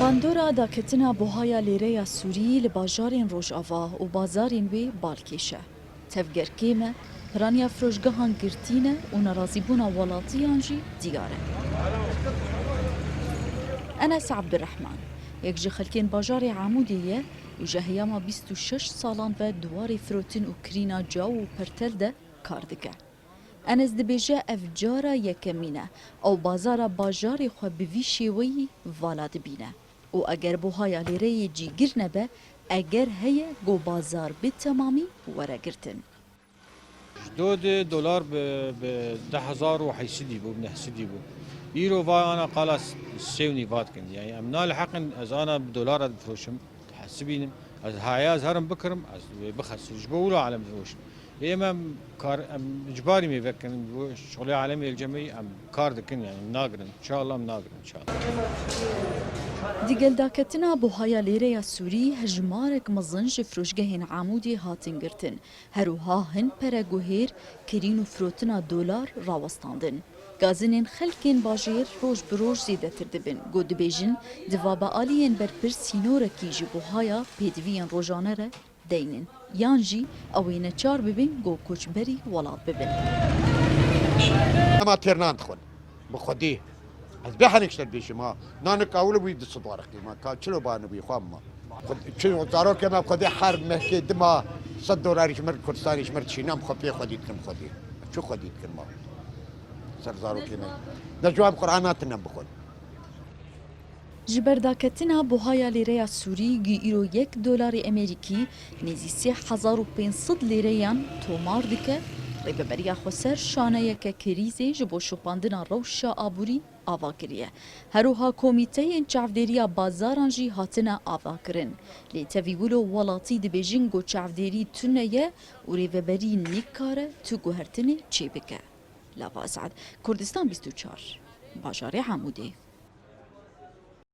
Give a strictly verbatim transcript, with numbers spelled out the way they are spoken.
Bandora daketina buhaya lêreya Sûrî li bajarên Rojava û bazarên wê balkêş e. Tevger kêm e, piraniya firoşgehan girtî ne û nerazîbûna welatiyan jî diyar e. Enes Abdurrahman, yek ji xelkên bajarê Amûdê ye û ji heyama bîst û şeş salan ve di warê firotin û kirîna caw û pertel de kar dike. Enes dibêje ev cara yekemîn e ew bazara bajarê xwe bi vî şêweyî vala dibîne û eger buhaya lêreyê cîgir nebe, eger heye ku bazar bi temamî were girtin. Ji dodê dolar bi, bi deh hezar û heyşt sedî bû, neh sedî bû. Îro va ana qala sê û nîva dikin. Yani em na li heqin ez ana bi dolara difiroşim, hesibînim. Ez haya ez herim bikirim, ez wê bixesim. Ji bo wilo alem difiroşim. Ê em, em kar, em icbarî mêve dikin. Bu şixulê alemê li cemê em kar dikin yani, em nagirin. Înşallah em nagirin, înşallah. Digel daketina buhaya lêreya Sûrî hejmarek mezin ji firoşgehên Amûdê hatin girtin. Her wiha hin pereguhêr, kirîn û firotina dolar rawestandin. Gazinên xelkên bajêr roj bi roj zêdetir dibin. Got dibêjin, di va be aliyên berpirs sînorekî ji buhaya pêdiviyên rojane re deynin. Yan jî ew ê neçar bibin ku koçberî welat bibin. Ema têrnan dixwin. Bi xwedî. Ez bê henêk ji te dibêjim ha. Nanik ewil bûyî du sed warqî ma. Ka çilo ba nibûyî xwe ma. Xwe-, çi zarokê me xwedî her mehkê dima sed dolarî ji mir Kurdistanê ji mir dişîne, em xwe pê xwedî dikin xwedî. Çi xwedî dikin ma? Ser zarokê me. Ne ji wan Qur'an hatine bixwin. Ji ber daketina buhaya lêreya Sûrî, ku îro yek dolarê Amerîkî nêzî sê hezar û pênc sed lêreyan tomar dike, Rêveberiya Xweser şaneyeke krîzê ji bo şopandina rewşa aborî ava kiriye. Her wiha komîteyên çavdêriya bazaran jî hatine avakirin. Lê tevî wilo welatî dibêjin ku çavdêrî tune ye û rêveberî nikare tu guhertinê çêbike. Lava Esad, Kurdistan bîst û çar, bajarê Amûdê.